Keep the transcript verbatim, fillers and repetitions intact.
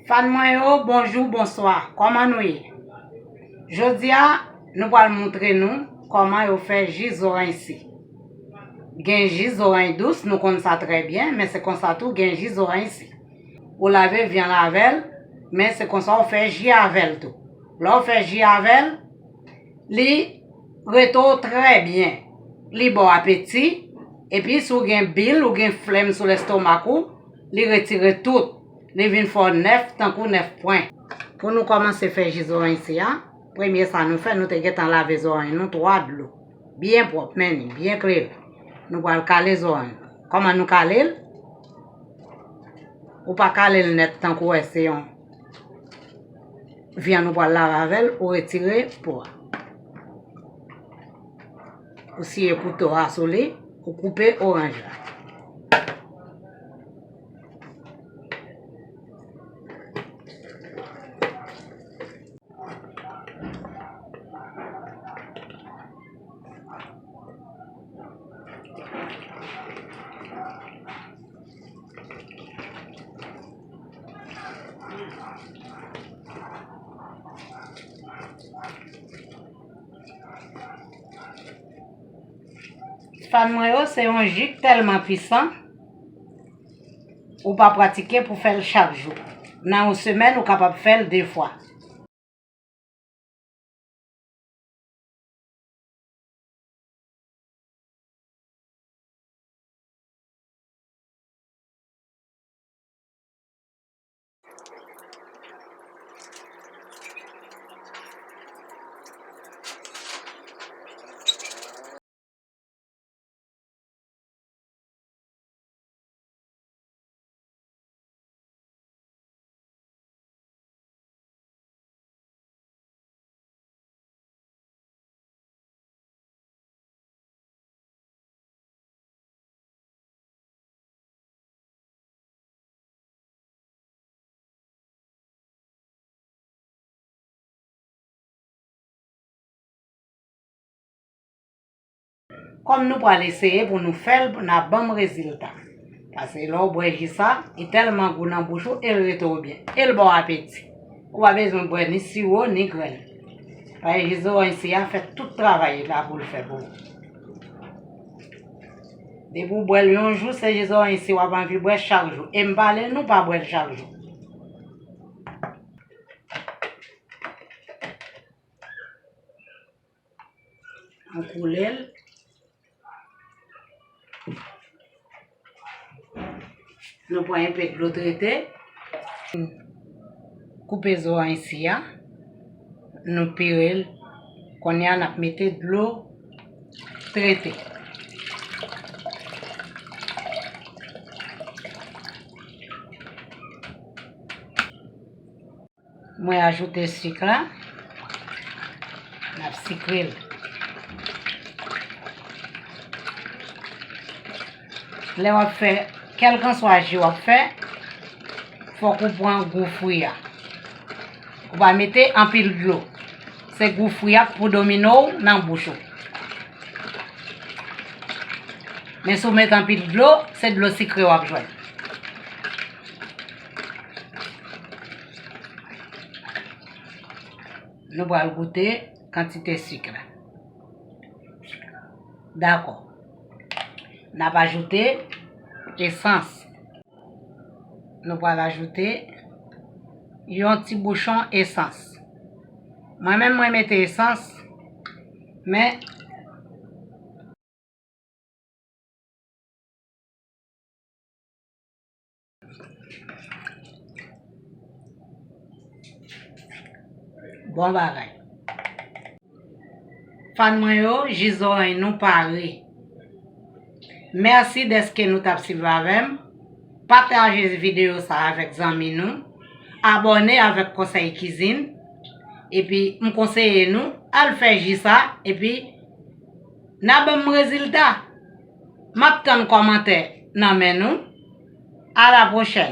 Fan mwen yo, bonjou, bonswa. Kòman nou ye? Jodi a, nou pral montre nou kòman yo fè ji zoranj si. Gen ji zoranj dous, nou konn sa trè byen, men se konsa tou gen ji zoranj si. Ou lave vyann avè l, men se konsa ou fè ji avè l tou. Lè w fè ji avè l, li rete w trè byen. Li ba w apeti, epi si w gen bil, ou gen flèm sou lèstomak ou, li retire tout. Li vin fè w nèf tankou nèf pwen. Pou nou kòmanse fè ji zoranj si a, premye sa nou fè, nou te gentan lave zoranj nou twa dlo. Byen pwòp, men li byen klere. Nou pral kale zoranj. Kòman nou kale l? Ou pa kale l nèt tankou wè se yon vyann ou pral lave avè l, ou retire po a. Ou siye kouto a sou li, ou koupe oranj la. Fan mwen yo, se yon ji k tèlman pwisan, ou pa pratike pou fè l chak jou. Nan yon semèn, ou kapab fè l de fwa. Kòm nou pral eseye pou nou fè l, n a ban m rezilta. Paske lè w bwè ji sa, li tèlman gou nan bouch ou, e l rete w byen, e l ba w apeti. Ou pa bezwen bwè ni siwo, ni grèn. Paske ji zoranj si a fè tout travay la pou l fè pou ou. Depi w bwè l yon jou, se ji zoranj si w ap anvi bwè chak jou. E m pale nou pa bwè l chak jou. Nou koule l. Nou pran enpe dlo trete. Koupe zoranj si a. Nou pire l. Kounye a, n ap mete dlo trete. Mwen ajoute sik la. N ap sikre l. Lè w ap fè, kèlkanswa ji w ap fè, fòk ou pran gou fwi a. Ou pa mete anpil dlo. Se gou fwi a k pou domine w nan bouch ou. Men si w mete anpil dlo, se dlo sikre w ap jwenn. Nou pral goute kantite sik la. Dakò. N ap ajoute esans. Nou pral ajoute yon ti bouchon esans. Mwen menm, mwen mete esans, men Bon bagay. Fan mwen yo, ji zoranj nou pare. Mèsi dèske nou t ap swiv avè m. Pataje videyo sa avèk zanmi nou. Abòne avèk Konsèy Kizin. Epi m konseye nou, al fè ji sa, epi n a ban m rezilta. M ap tann kòmantè nan men nou. A la pwochèn.